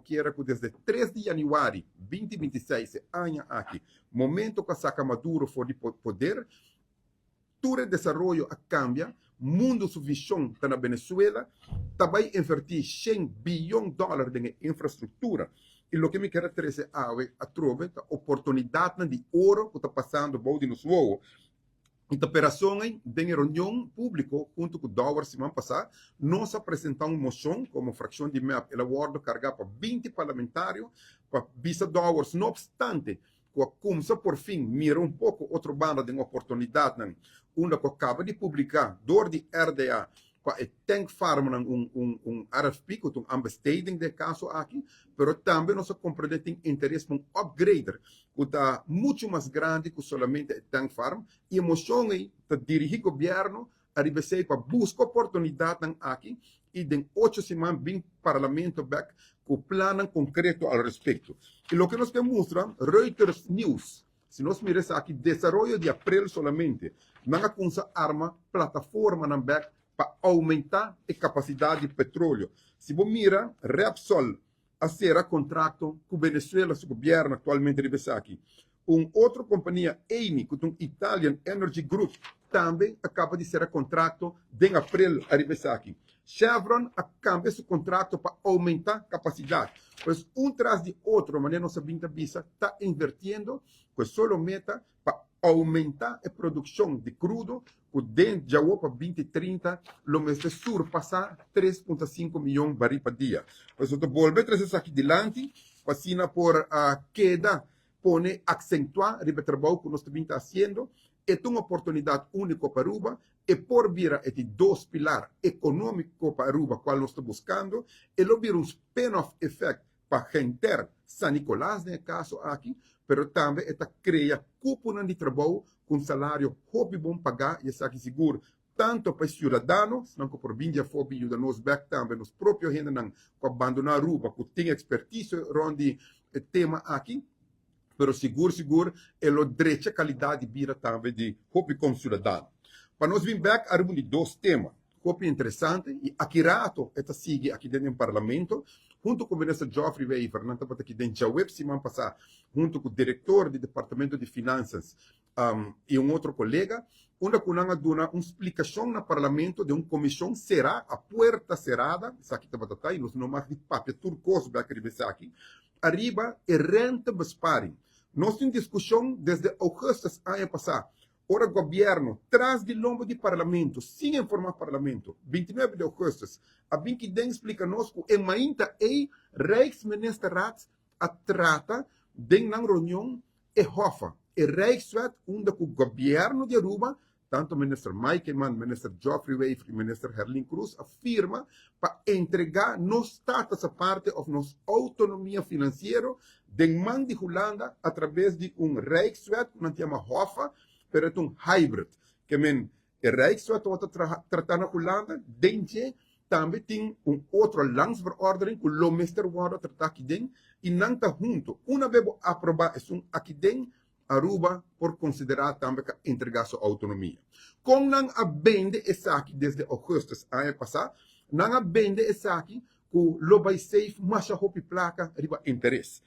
kier ku desde 3 di yanüari 2026, e aña aki, momento ku a saka Maduro for di poder, tur e desaroyo a kambia. Mundu su vishon ta na Venezuela, ta bai invertí 100 biyon dòler den e infrastruktura. I loke mi ke trese awe atrobe ta oportunidatnan di oro ku ta pasando bou di nos wowo. I ta operacion den reunion públiko huntu ku Dowers siman pasá, nos a presentá un moshon komo frakshon di MEP, el a wòrdu kargá pa 20 parlamentario, pa bisa Dowers, no opstante ku a kuminsá por fin mira un poko otro banda di oportunidatnan, unda ku a kaba di publiká dor di RDA pa e tank farm un RFP, ku ta un aanbesteding den kaso aki, pero tambe nos a komprondé tin interes pa un upgrader ku ta muchu mas grandi ku solamente e tank farm. I e moshon ei ta dirigí gobièrnu ariba esei pa buska oportunidatnan aki i den 8 siman bin parlamento bèk ku plannan konkreto al respekto. I loke nos ke mustra, Reuters News, si nos mira esaki, desaroyo di aprel solamente, nan a kuminsá arma plataformanan bèk pa oumentá e kapasidat di petróleo. Si bo mira, Repsol a sera kontrakto ku Venezuela su gobièrnu aktualmente riba esaki. Un otro kompania, Eni, ku ta un Italian Energy Group, tambe a kaba di sera kontrakto den aprel ariba esaki. Chevron a kambia su kontrakto pa oumentá kapasidat. Pues un tras di otro, manera nos a bin ta bisa, ta invertiendo ku solo meta pa oumentá e produkshon di krudo, ku den djawo pa 2030 lo mester surpasá 3.5 mion barí pa dia. Pues nos ta bolbe trese esaki dilanti, pa asina por keda pone aksentuá riba e trabou ku nos ta bin ta hasiendo. E ta un oportunidat úniko pa Aruba, e por bira e di dos pilar ekonómiko pa Aruba, kual nos ta buskando. E lo bira un spin-off effect pa henter San Nicolas den e kaso aki, pero tambe e ta krea kuponan di trabou ku un salario hopi bon pagá, i esaki sigur tantu pa e siudadano, nan ku por bin di afó bin yuda nos bèk, tambe nos propio hendenan ku a bandoná Aruba, ku tin ekspertisio rònt di e tema aki, pero sigur sigur e lo drecha kalidat di bida tambe di hopi konsiudadano. Pa nos bin bèk ariba un di dos tema hopi interesante, i aki rato e ta sigui aki den parlamento, huntu ku minister Geoffrey Wever, nan tabata aki den djaweps siman pasá, huntu ku direktor di Departamento di Finanzas i un otro kolega, unda ku nan a duna un splikashon na parlamento den un komishon será, a puerta serada, esaki tabata ta, i nos no mag di papia tur kos bèk riba esaki, ariba e rentebesparing. Nos tin diskushon desde ougùstùs aña pasá, ora gobièrnu, tras di lombo di parlamento, sin informá parlamento, 29 di ougùstùs, a bin aki den splika nos ku e mainta ei Rijksministerraad a trata den nan reunion e HOFA, e Rijkswet unda ku gobièrnu di Aruba, tantu minister Mike Eman, minister Geoffrey Wever i minister Herlin Cruz a firma pa entregá nos status aparte òf nos outonomia finansiero den man di Hulanda a traves di un Rijkswet ku nan ta yama HOFA, pero e ta un hybrid. Ke men e Rijkswet tabata tratá na Hulanda, den dje tambe tin un otro landsverordening ku lo mester wòrdu tratá aki den i nan ta huntu. Una bes bo aprobá esun aki den Aruba, por konsiderá tambe ku entregá su outonomia. Kon nan a bende esaki desde ougùstùs aña pasá? Nan a bende esaki ku lo bai save masha hopi plaka riba interes.